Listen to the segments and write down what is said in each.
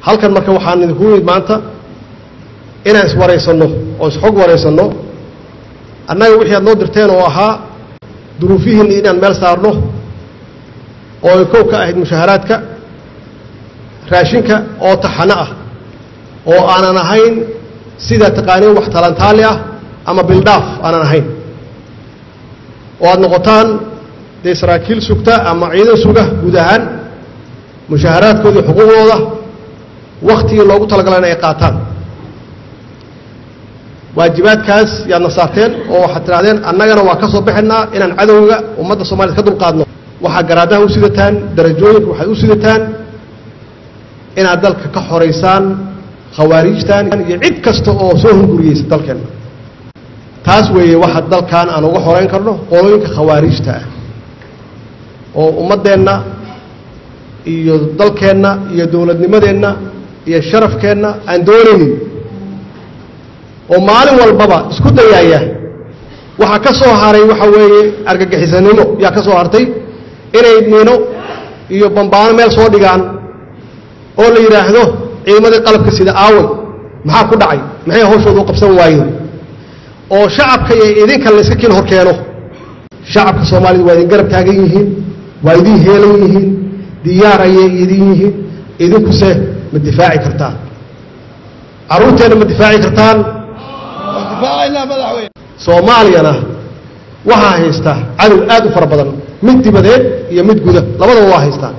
Halkan marka waxaan idinku yimid maanta inaan iswaraysanno oo isxog waraysanno, annaga wixii aad noo dirteen oo ahaa duruufihiinna inaan meel saarno, oo ay kow ka ahayd mushaaharaadka, raashinka oo taxano ah oo aanan ahayn sidaa taqaaniin wax talantaali ah ama bildhaaf aanan ahayn, oo aad noqotaan dee saraakiil sugta ama ciidan suga guud ahaan mushaaharaadkooda iyo xuquuqdooda waktigii loogu talagalay in ay qaataan. Waajibaadkaas yaadna saarteen oo waxaad tidhahdeen annagana waa ka soo baxaynaa inaan cadowga ummadda soomaaliyed ka dulqaadno. Waxaa garaadaha u sidataan, darajooyinka waxaad u sidataan inaad dalka ka xoraysaan khawaarijtan iyo cid kasta oo soo hunguriyeysa dalkeenna. Taas weeye waxa dalkan aan uga xoreyn karno qolooyinka khawaarijta ah oo ummaddeenna iyo dalkeenna iyo dowladnimadeenna iyo sharafkeenna aan doonaynin, oo maalin walbaba isku dayaaya. Waxaa ka soo haray waxa weeye argagixisanimo yaa ka soo hartay, inay mino iyo bambaano meel soo dhigaan oo la yidhaahdo ciidamadii qalabka sida aaway, maxaa ku dhacay, maxay hawshooda u qabsan waayeen, oo shacabka iyo idinka la iska kiin hor keeno. Shacabka soomaalida waa idin garab taagan yihiin, waa idin heelan yihiin, diyaar ayay idin yihiin. Idinkuse ma difaaci kartaan carruurteenna? Ma difaaci kartaan Soomaaliyana? Waxaa haysta cadow aad u fara badan, mid dibadeed iyo mid guda, labadaba waa haystaan.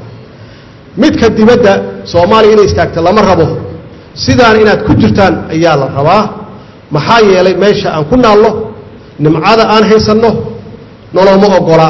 Midka dibadda Soomaaliya inay istaagta lama rabo, sidaan inaad ku jirtaan ayaa la rabaa. Maxaa yeelay meesha aan ku naalno, nimcada aan haysanno nolooma ogola.